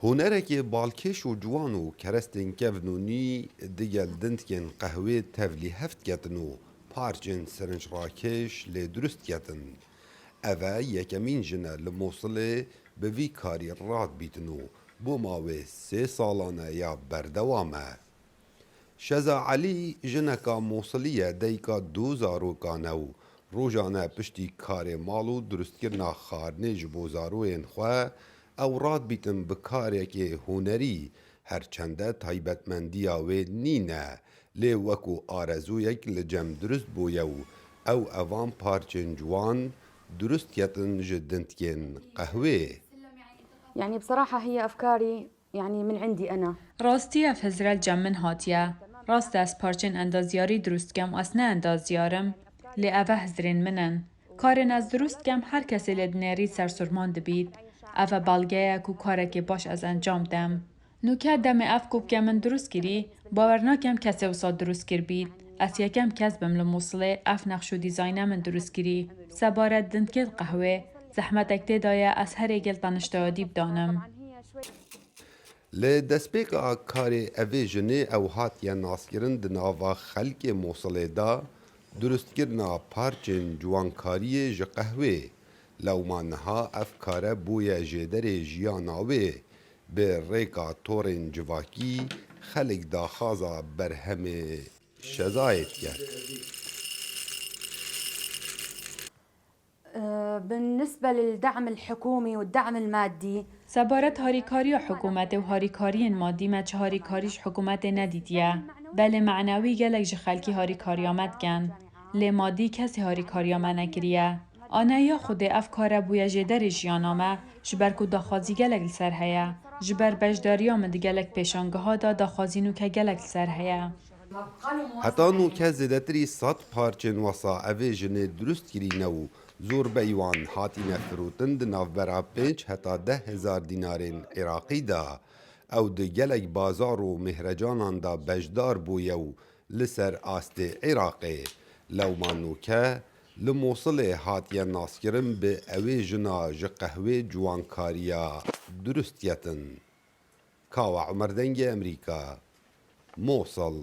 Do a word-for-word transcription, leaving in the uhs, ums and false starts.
Hunerekê balkêş û ciwan û kerestên kevnûnî digel dindkên qehwê tevlî hev diketin û parçên sirinc rakêş lê durust diketin. Ev e yekemîn jin e li Mûsilê bi vî karî radbîtin û bo mawê sê salan e ya berdewam e. Şeza Elî jineka Mûsilî ye, dayika du zarokan e û rojane piştî karê mal û durustkirina xwarinê ji bo zaroyên xwe, ew radbîtin bi karekê hunerî, her çende taybetmendiya wê nîne, lê wekû arezûyek li cem durust bûye û ew evan parçên ciwan durust ketin ji dindkên qehwê. يعني بصراحة هي أفكاري يعني من عندي أنا. Rastî ev hizre li cem min hatiye. Rast e ez parçên endazyarî dirust dikem û ez ne endazyar im. Lê ev e hizrên min in. Karên ez dirust dikem her kesê lê dinêrî sersûrman dibît. Ev e belge ye ku karekê baş ez encam dem. Nûke demê ev kopke min dirust kirî, bawer nakem kesê wisa dirust kiribît. Ez yekem kes bim li Mûsilê ev nexş û dîzayne min dirust kirî. Sebaret dindkên qehwê, zehmetek tê de ye ez herê gel te nişteyadî bidanim. Li destpêka karê evê jinê ew hatiye naskirin di nava xelkê Mûsilê de, durustkirina parçên ciwankariyê ji qehwê. Lewma niha ev kare bûye jêderê jiyana wê. Bi rêka torên civakî xelk daxwaza berhemê Şezayê dike. آه، بالنسبة للدعم الحكومي والدعم المادي Sebaret harîkariya hikûmetê û harîkariyên madî me çi harîkarî ji hikûmetê nedîtiye. Belê menewî gelek ji xelkî harîkariya me dikin. Lê madî kesî harîkariya me nekiriye. Aneya Xwedê ev kare bûye jêderê jiyana me, ji ber ku daxwazî gelek li ser heye. Ji ber beşdariya min di gelek pêşangeha de daxwazî nûke gelek li ser heye. Heta nûke zêdetirî sed parçên wesa evê jinê durust kirîne û zorbeyî wan hatîne firotin di navbera pênc heta deh hezar dînarên Iraqî de. Ew di gelek bazar û mêhrecanan de beşdar bûye û li ser astê Iraqê. Lewma nûke li Mûsilê hatiye naskirin bi ewê jina ji qehwê ciwankariya durust ketin. Kawa Umer Dengê Emerîka, Mûsil.